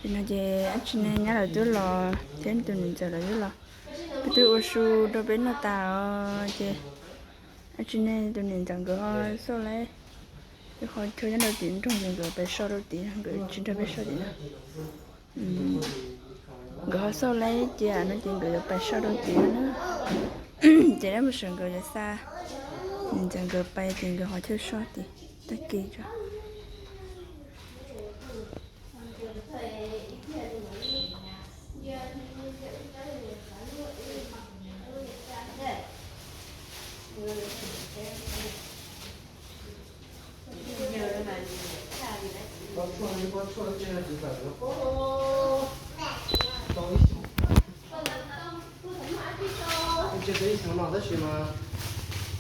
Ces no ces ab tsi ne nyab lawv twb los thiab tus niam ntxawm lawv twb los, peb twb ua su rau peb noj tas os ces ab tsi ne tus niam ntxawm nkawd ho xauj laib, qhov chaw nyob rau tim nroog ces nkawd pais so rau tid, nkawd tsis nrog peb so tim no. Nkawd ho xauj laib cia no ces nkawd yuav pais so rau tid na. Ces dab mus sawv nkawd yuav xa niam ntxawm nkawd pais ces nkawd ho chaw so tid tag kis tso. Wb tseg tau ib xyoos no tab sis mas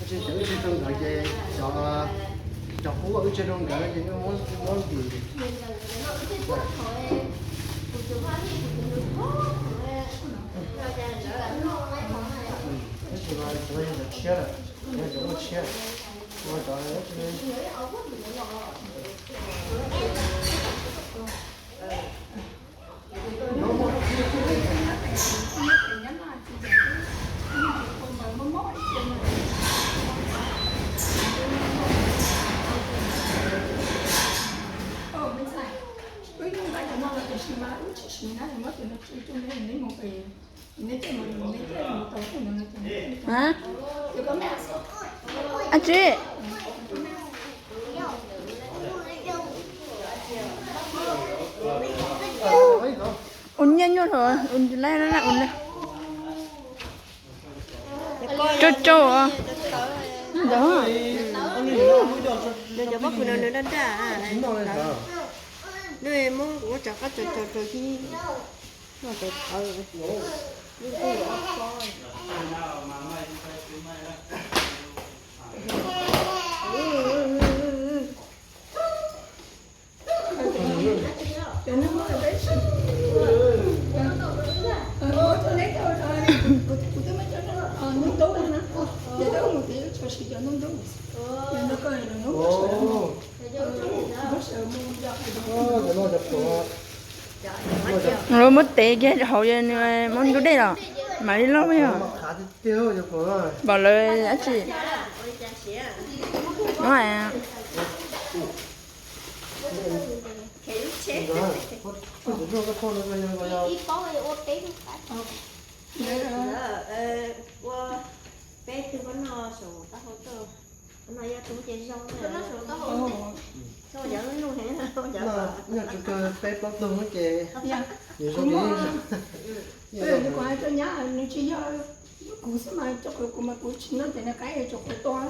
wb tseg cov wb tseg rau nkawd ces cov, cov qub wb tseg rau nkawd ces muab ntim. Tab sis mas cov no yog cov tshiab lawm, yog cov muaj tshiab, ua cov Ab tsi, ua nyiaj nyuaj hlo, ua laib ua laib. Rau rau os. Ntawd. Nws cov pob kws no nws daj daj. Nws muab kuv muab tso qab tso tso rau tib no tawv tawv. Lawv muab tev kiag hauv, muab ntub dej los mam li loj yog. Pom lawv dab tsi no. Peb tug no saum taub hau tuaj, no yog tug ces zoo na. Yog tug peb plaub tug ces nws zoo li. Nws kuv hais rau nyab nws tsis yog kuv xwb mas, rau qhov kuv mas kuv tsis noj ces nws qaib tsis qhuav tua.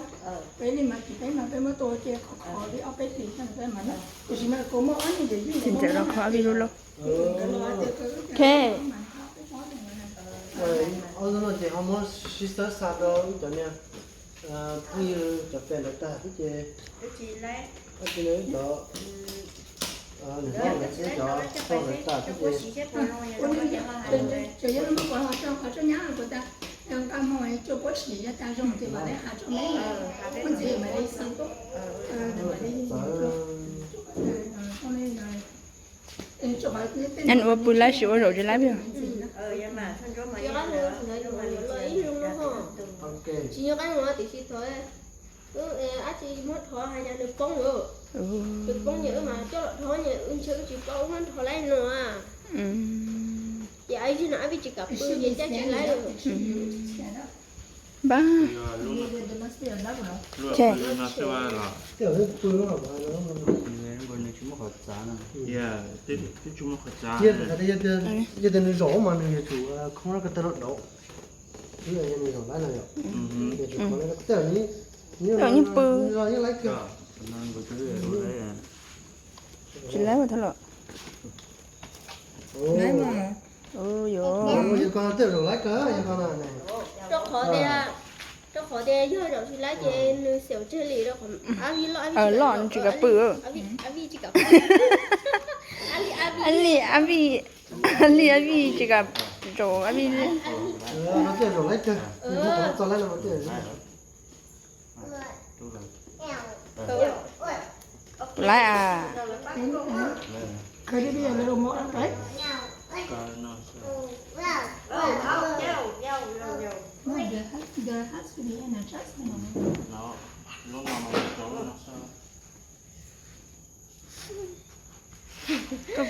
Peb li mas tsis, peb mas peb muab tua ces qhov qhov li ob peb tis peb mas noj. Tiam sis mas kuv muaj ob niag yawm yij ntawm no, ob tug no ces ho muab sib xawb xa rau wb cov niag phooj ywg cov fem lawv tag xwb ces, cov, lwm hlob lawv thiab cov pog lawv tag xwb ces. Tseem yog muab kuv ho rau qhov tso nyab kuv tas, nqa hmo tso puab sim yog tas zoo ces mam li has rau meb, muaj ntxiv mam li xa tuaj. Ua pw laib sis ua zaum tsis laib peb. Tsis nyob qab no tiam sis thaum wb ab tsi muab rho hais tias nws poob lawm, nws poob ces wb mas coj los rho ces wb ntshe wb tsis paub wb muab rho laib no. Ces ab vij no ab vij tsis kam pw ces coj tsis laib lawm. Npab. Yog tias nws zaum mas nws yuav tsum khoob rau ko taw los daus. Nws zaum laib no yom. Nws tseem khoob ko taw, nws yeej pw, yeej laib kawg. Tsis laib ua thab los. Yog ko tej zaum laib kawg, yog ko no. Rau qhov tias, rau qhov tias yog zaum tsis laib ces nws xyaum tseg li rau qhov ab vij loj, ab vij loj nws tsis kam pw. Ab vij tsis kam pw. Ab li ab vij, ab li ab vij tsis kam zaum ab vij. Tej zaum laib kawg, txog laib no tej zaum laib. Laib a.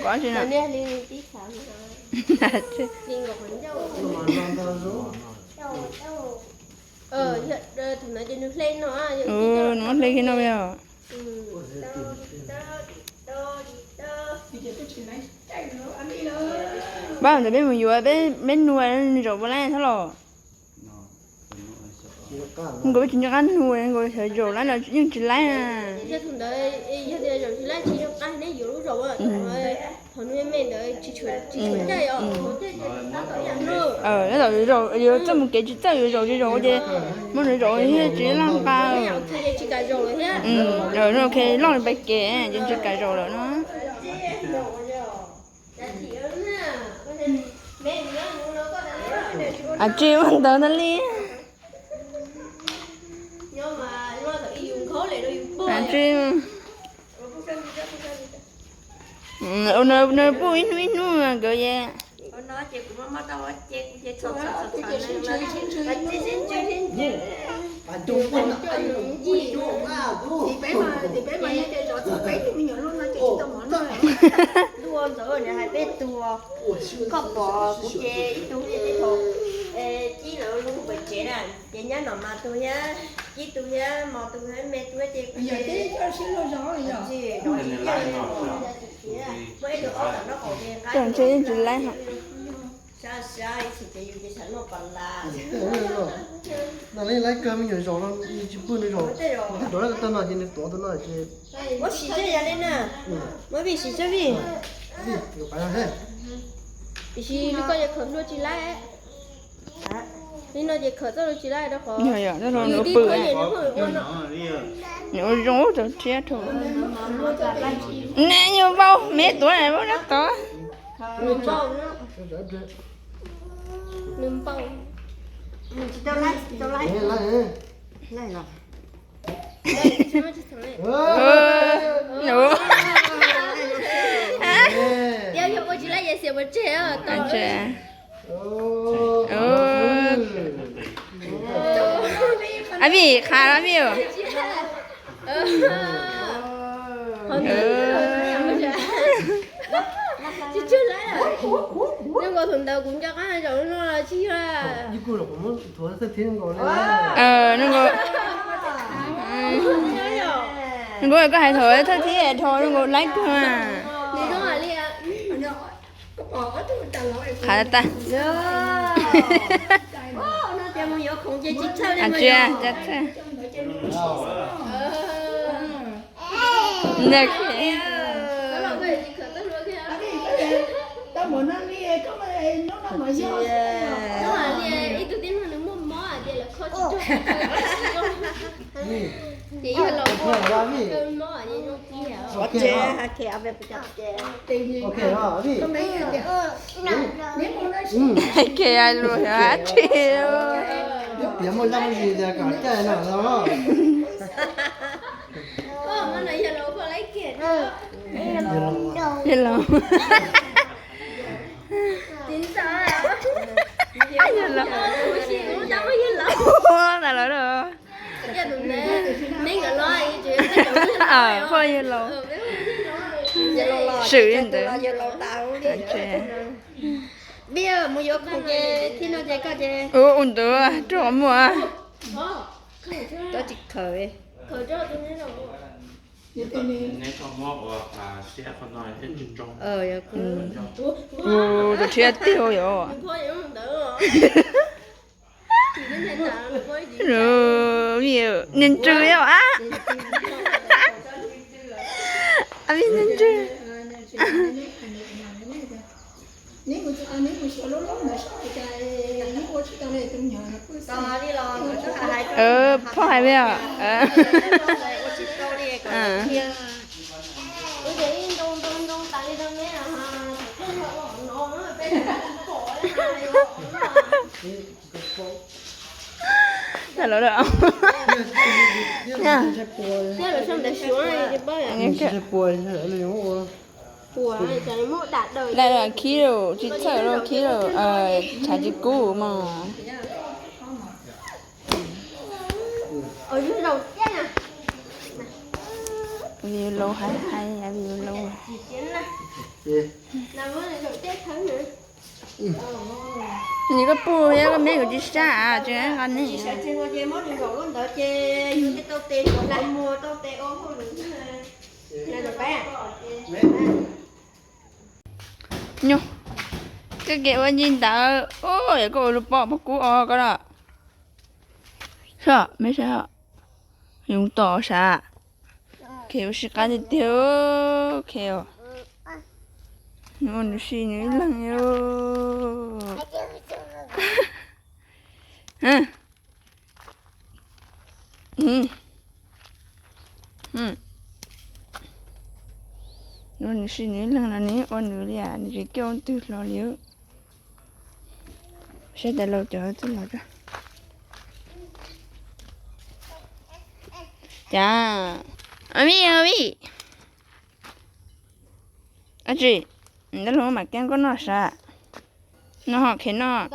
Pov tsis no. Nws hle kiag no os. Pab ntawd peb mus yuav, peb nug zaum puas laib thiab los. Nkaus peb tsis nco qab nug, nkaus xyov zaum laib los yeej tsis laib na. Tab tom yuav zaum, yuav txawj mus kev tsis txawj yuav zaum tsis zaum ces muab nws zaum thiab tsis laj nqa. Loj li pais kev ces tsis kam zaum lawm no. Ab tsi ua ntawd ntag li. Ab tsi, nws pub ib hnub ib hnub nkawd ye. Ua ntawd hais peb tug, koj pom kuv ces ib tug, Cib lawv lub pawg tsev na, ces nyab Nom Mas tug thiab, Cib tug thiab, Mos tug thiab, Me tug ces kuv ces muaj ib tug ob tom nraub qaum ces nqa tsis laib. Sab sab ib txhis ces yus ces xav noj pas las. Nag li laib kawg me nyuam zaum no tsis pw nws zaum, nws tuav lawm tag no ces nws tuav tau no ces. Muab sim seb yog li na, muab vij sim seb vij. Tiam sis li koj ces khawm hlua tsis laib. Li no ces khawm txoj hlua tsis laib rau qhov nws pw. Nws ua zoo ua tau thiab rau. Ne yus vau me tuav vau dab tod. Yog ua tsis laib ces xiam pov tseg. Ab vij qha ab vij. Tsis tshua laib. Nws nkaus thaum ntawd kuv nco qab zaum no los tsis yog. Nws nkaus koj hais thaum thawj thiab dhau nws nkaus laib kawg. Qha tag. Ces yog los ua mob ces zoo tib yam. Ces yog los ua koj laib kiag. Yog los. Yog los. Ua tas lawm. Poj yog laus. Swm ntawd. Vij, mus yuav khoom ces thiab no ces koj ces. Ua ntawd rau qhov muaj. Koj tsis khawm. Tus rhiab tiag yom. Niag ntswg a. Niag ntswg. Phauj hais li os. Tag lawm. Lawv khib lawm, tsis txhawj lawm, khib lawm, tshav tsis kub mog. View laus hais hais, view laus. Nws koj puj thiab koj meb kuv tsis sab tseem nqa ne. Nyuj, koj kev ua li ntawd, yog koj ua lub pob pob kub os koj los. Saib, meb saib, yoov tom sav. Khev ua si qab tiag tiag, Khev os. Nws ua nws si nws ib leeg. Nws ua nws si nws ib leeg los nws ua nws li, nws tsis coj leej twg hlo li. Saib tas laus cov twb los. Cas, a vij, a vij, a tsi, dab laug mam keeb koj noj sav. No ho Khev noj.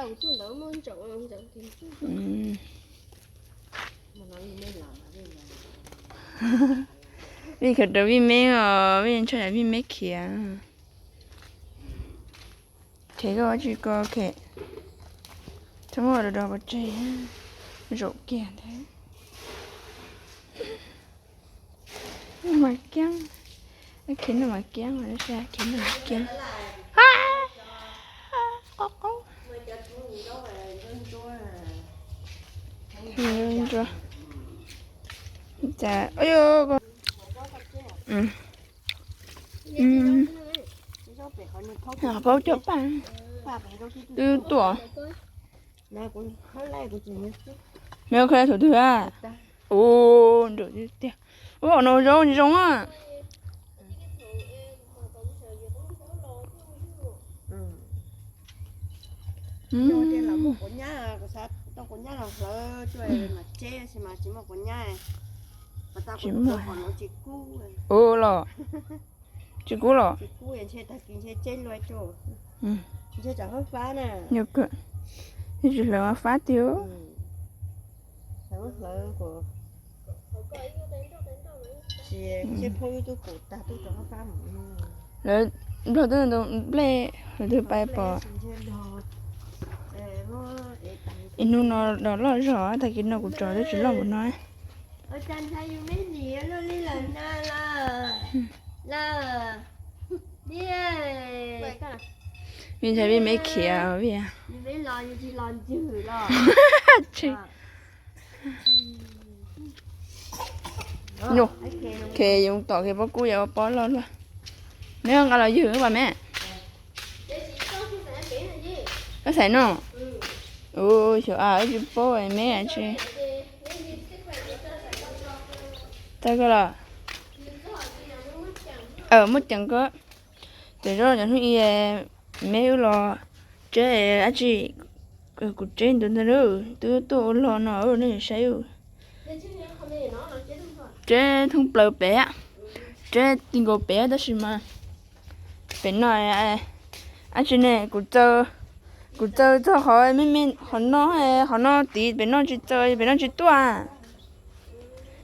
Vij khiav raws Vij meb os, Vij ntshai Vij meb khiav. Khev koj ua tsi ko Khev, txhob muab do do pov tseg, zaum kiag ntag. Mas kiab, Khev noj mas kiab, Khev noj mas kiab. Paub cov paj twb tuaj. Nws kho thaum twg a? Ua nraum tiag. Ua no zoo zoo a. Tsis muaj. Ua los. Tsis kub los. Tsis hlawv fab tiag. Lawv nplog twb ntau nplej, lawv twb pais pom. Ib hnub no los loj zog, tag kis no kuv tso twb tsis loj npaum no. Vij ntshai Vij meb khiav Vij. Nyuj, Khev yoov tom Khev pob kub yuav ua pob loj luaj. Meb nqa los ywg pas me. Koj xaiv no. Ua xyov a, wb tsis paub meb tsi. Tag koj los. Muab ceev koj. Ces zaub cov hnub i meb wb los tseb dab tsi, kuv tseb ntawd ntag, twb tuaj ua log no nej saib. Tseb thoob plaws pem, tseb ti nkaus pem tab sis mas pem no dab tsi ne, kuv txaws, kuv txaws txog qhov me me qhov no, qhov no tid pem no tsis txaws, pem no tsis tuaj.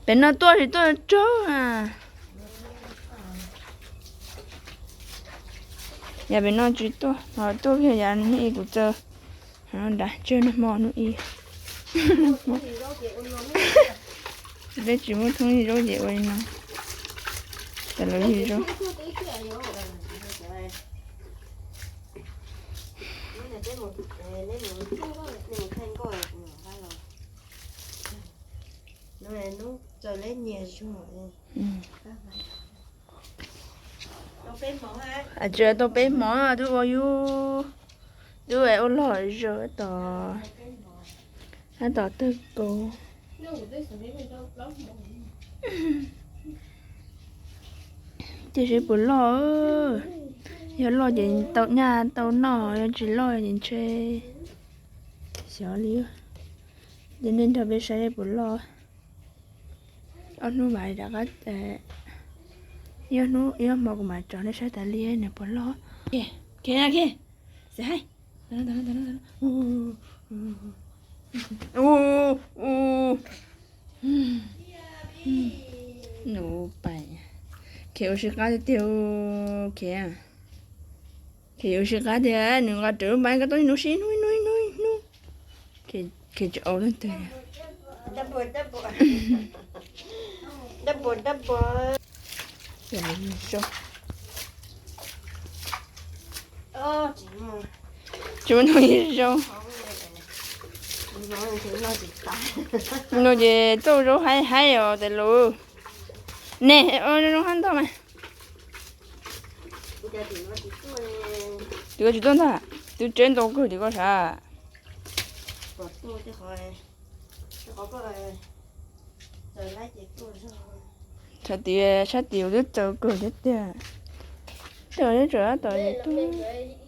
Pem no tuaj tsis tuaj tsaug. Yog pem no tsis tuaj, ho tuaj kiag yam no kuv txaws. Nrad tsawg no hmo hnub i. Peb tsis muaj thoob ywg zaub ces ua li no. Cov lawv ywg zaub. Tsis tau peb hmo twb ua yub, twb ua log zog tos, tab tom tawg kaus. Tiam sis puas loj, yog loj ces tau nyaj tau noj, yog tsis loj ces ntshe xyov li. Ces nej nrog peb saib puas loj. Ob hnub mam rov qab, ib ob hnub ib ob hmo kuv mam tso nej saib tas li nws puas loj. Khev, khev, xav hais. Nws pais, Khev ua si qab tiag tiag, Khev. Ces yuav ua si qab tias nws nqa rawv lub npav ko tuaj ib hnub sib ib hnub ib hnub ib hnub. Ces tsis au leej twg. Tsis muaj hnub zoo. No ces txauj zaub haib haib os tes lus. Ne, zoo hab ntag mas. Twb koj tsis tuaj ntag, twb tseb ntau kawg tiag koj sav. Txhais tis sab tim twb txaus kawg thiab tiag. Tej zaum twb tseem tab tom tuaj.